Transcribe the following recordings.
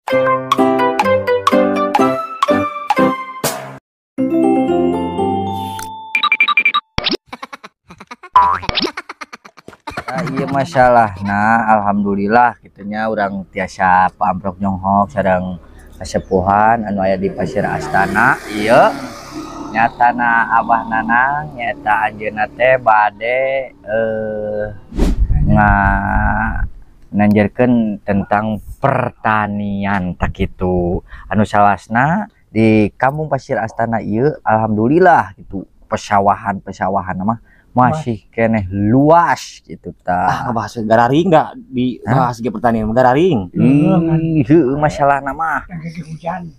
Nah, iya masalah. Nah, alhamdulillah kitunya urang tiasa paamprok nyonghok sareng kasepuhan anu aya di Pasir Astana. Ieu nyatana Abah Nanang nyata anjeunna teh bade nanjerkeun tentang pertanian tak kitu. Anu salasna di Kampung Pasir Astana ieu alhamdulillah gitu pesawahan-pesawahan mah masih keneh luas gitu Ah, ta. ngebahas gararing dah di bahas ge pertanian gararing. Ih, heueuh masalahna mah. Hujan.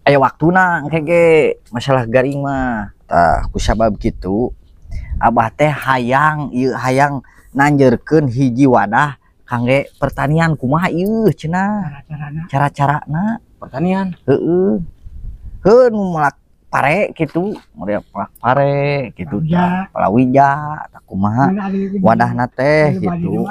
Aya waktuna engke ge masalah garing mah. Tah, ku sabab kitu Abah teh hayang ieu hayang nanjeurkeun hiji wadah kangge pertanian kumaha ieu cenah Cara-carana. cara-carana Pertanian. Heeh. Heuh nu melak pare kitu, melak pare kitu tah, palawija tah kumaha wadahna teh gitu.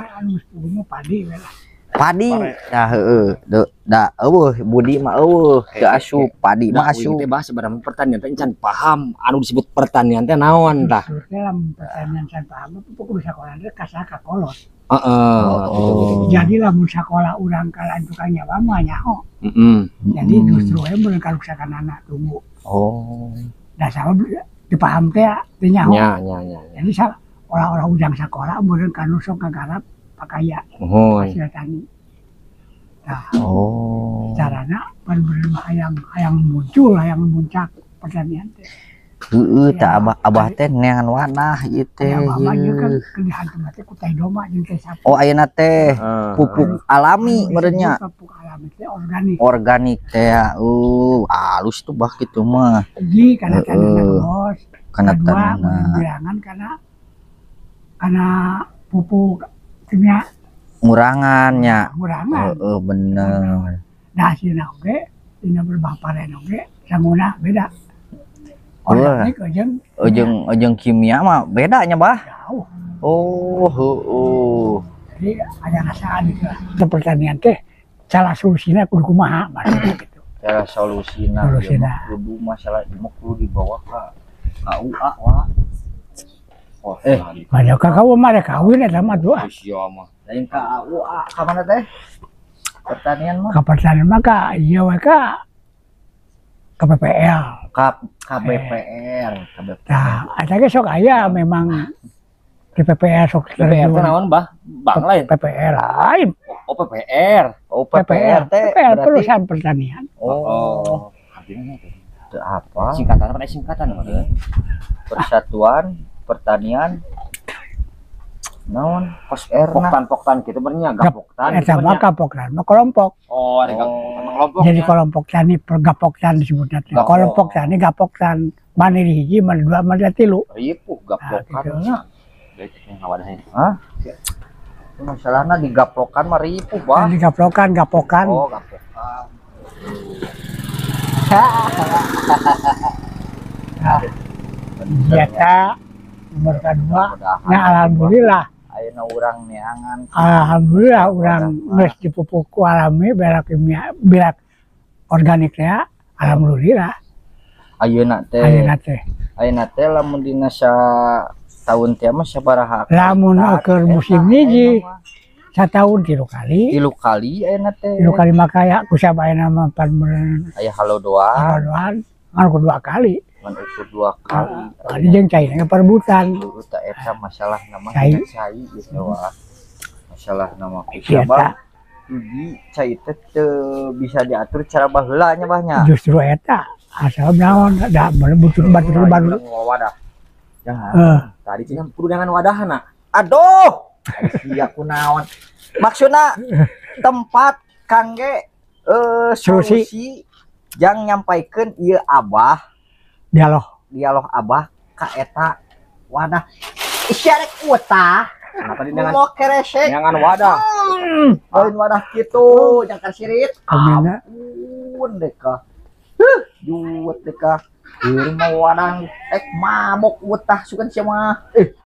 Padi we lah. Padi tah heueuh, da eueuh budi mah eueuh, teu asup, padi mah asup. Teh bahas sebenarnya pertanian teh encan paham anu disebut pertanian teh naon tah. Justru teh lamun pertanian can paham mah kudu sakola teh kasah ka kolot. Heeh. Oh. Jadi lamun sakola urang kalan tukang nyawa mah nyaho. Heeh. Jadi justru we mun karuksakan anak tunggu. Oh. Da sabab teu paham teh teu nyaho. Nya nya nya. Jadi olah-olah ujang sakola meureun kanu sok ngagarap pakaya Muhun. Hasil tani. Nah, Oh. carana pan bener mah hayang muncul, hayang muncak pertanian teh. Heeh tah abah teh neangan wadah ieu teh. Aya abah mah ieu kan Ieu. keur dihantam teh ku tai domba jeung tai sapi. Oh ayeuna teh Heeh. pupuk alami Anu meureun nya. disebut pupuk alami teh organik. Organik teh halus tuh bah kitu mah. Hiji kana taneuhna Heeh. bos. Kana Kadua taneuhna. mun bilangan kana pupuk kimia Ngurangan nya. Ngurangan. Heeh bener. Nah hasilna oge dina berbah paren oge sanguna beda. Wah. Organik jeung Jeung kimia mah beda nya bah. Jauh. Oh, heeh. Jadi ada rasaan gitu lah. Pertanian teh salah solusina kudu kumaha maksudnya gitu. Cara solusina Solusina. ieu mah kudu masalah ieu mah kudu dibawa ka KUA wa. Oh, Banyak kakak mah ada kawin eta mah tuh. sia mah. Lain ka KUA ka mana teh? Pertanian mah. Ka pertanian mah ka ieu we ka KPPL. Ka KBPR, KBPR. Nah, eta ge sok aya memang di PPR sok PPR teh naon bah? Bank lain. PPR lain. Oh PPR. Oh PPR teh PPR berarti perusahaan pertanian. Oh. Artinya teh. Teu apa? Singkatan apa singkatan mah teh? Persatuan Pertanian naon kos R na. Poktan-poktan gitu bernya gapoktan. Eta mah gapoktan mah kelompok. Oh, ada gapoktan kelompok. Jadi kelompok tani pergapoktan disebutnya teh. Gapok. Kelompok tani gapoktan. Mana hiji, mana dua, mana tilu. Ripuh gaplokan Nah, gitu. nya. Ngawadahnya. Hah? Masalahna digaplokan mah ripuh bah. Jadi gaplokan, gapokan. Oh, gaplokan. Nah, senjata nomor kedua. Nah, alhamdulillah. Ayeuna urang neangan. Alhamdulillah urang geus dipupuk ku alami berak kimia, berak organik teh. Alhamdulillah. Ayeuna teh. Ayeuna teh. Ayeuna teh lamun dina taun teh mah sabaraha? Lamun keur musim hiji sataun 3 kali. 3 kali ayeuna teh. 3 kali mah kaya ku sabab ayeuna mah pan meureun. Aya halodoan. Halodoan ngan ukur 2 kali. Ngan ukur 2 kali. Kali jeung caina perebutan. Heueuh tah eta masalah nama Cai. Cai gitu wah. Masalah nama ku Iya, sabab hiji cai teh teu bisa diatur cara baheula nya bah nya. Justru eta asal naon da butuh batur baru. Wadah. Ya. Tadi cenah kudu dengan wadahna. Aduh. Sia kunaon. Maksudna tempat kangge solusi jang nyampaikeun ieu abah dialog abah ka eta wadah isyarat utah Kenapa di dengan mau keresek dengan wadah lain wadah kitu jang kasirit ampun deh ka huh juwet deh ka ieu mah wadah ek mabok utah sugan sia mah.